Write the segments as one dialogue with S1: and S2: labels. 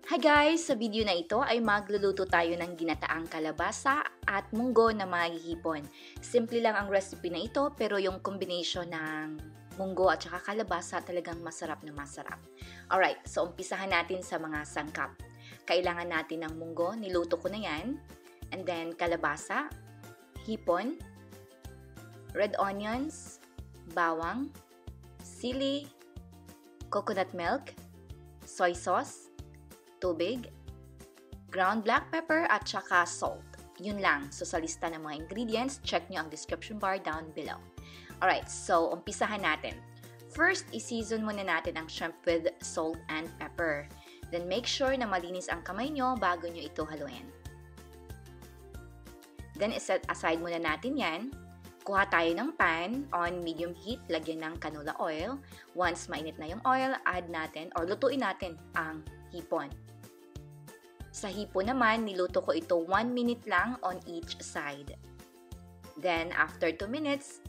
S1: Hi guys! Sa video na ito ay magluluto tayo ng ginataang kalabasa at munggo na may hipon. Simple lang ang recipe na ito, pero yung combination ng munggo at saka kalabasa, talagang masarap na masarap. Alright, so umpisahan natin sa mga sangkap. Kailangan natin ng munggo, niluto ko na yan. And then kalabasa, hipon, red onions, bawang, sili, coconut milk, soy sauce, tubig, ground black pepper at saka salt. Yun lang. So sa lista ng mga ingredients, check nyo ang description bar down below. Alright, so umpisahan natin. First, i-season muna natin ang shrimp with salt and pepper. Then make sure na malinis ang kamay nyo bago nyo ito haluin. Then iset aside muna natin yan. Kuha tayo ng pan on medium heat, lagyan ng canola oil. Once mainit na yung oil, add natin or lutuin natin ang hipon. Sa hipon naman, niluto ko ito 1 minute lang on each side. Then, after 2 minutes,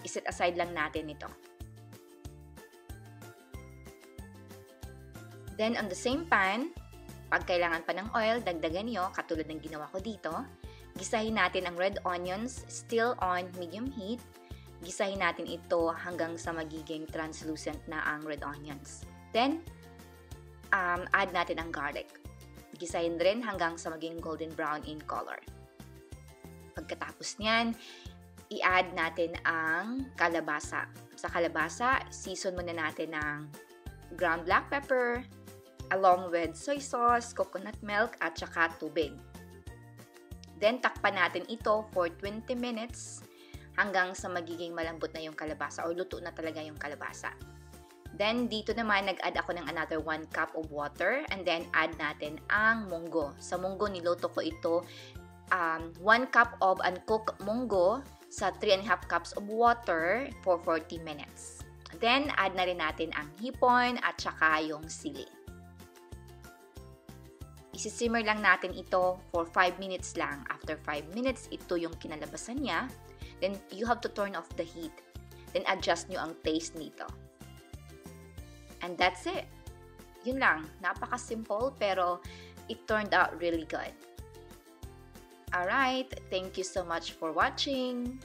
S1: iset aside lang natin ito. Then, on the same pan, pag kailangan pa ng oil, dagdagan nyo, katulad ng ginawa ko dito. Gisahin natin ang red onions, still on medium heat. Gisahin natin ito hanggang sa magiging translucent na ang red onions. Then, add natin ang garlic. Gisahin rin hanggang sa maging golden brown in color. Pagkatapos niyan, i-add natin ang kalabasa. Sa kalabasa, season muna natin ng ground black pepper along with soy sauce, coconut milk, at saka tubig. Then, takpan natin ito for 20 minutes hanggang sa magiging malambot na yung kalabasa or luto na talaga yung kalabasa. Then, dito naman, nag-add ako ng another 1 cup of water and then add natin ang munggo. Sa munggo, niluto ko ito 1 cup of uncooked munggo sa 3.5 cups of water for 40 minutes. Then, add na rin natin ang hipon at saka yung sili. Isi-simmer lang natin ito for 5 minutes lang. After 5 minutes, ito yung kinalabasan niya. Then, you have to turn off the heat. Then, adjust nyo ang taste nito. And that's it. Yun lang. Napaka-simple, pero it turned out really good. Alright, thank you so much for watching.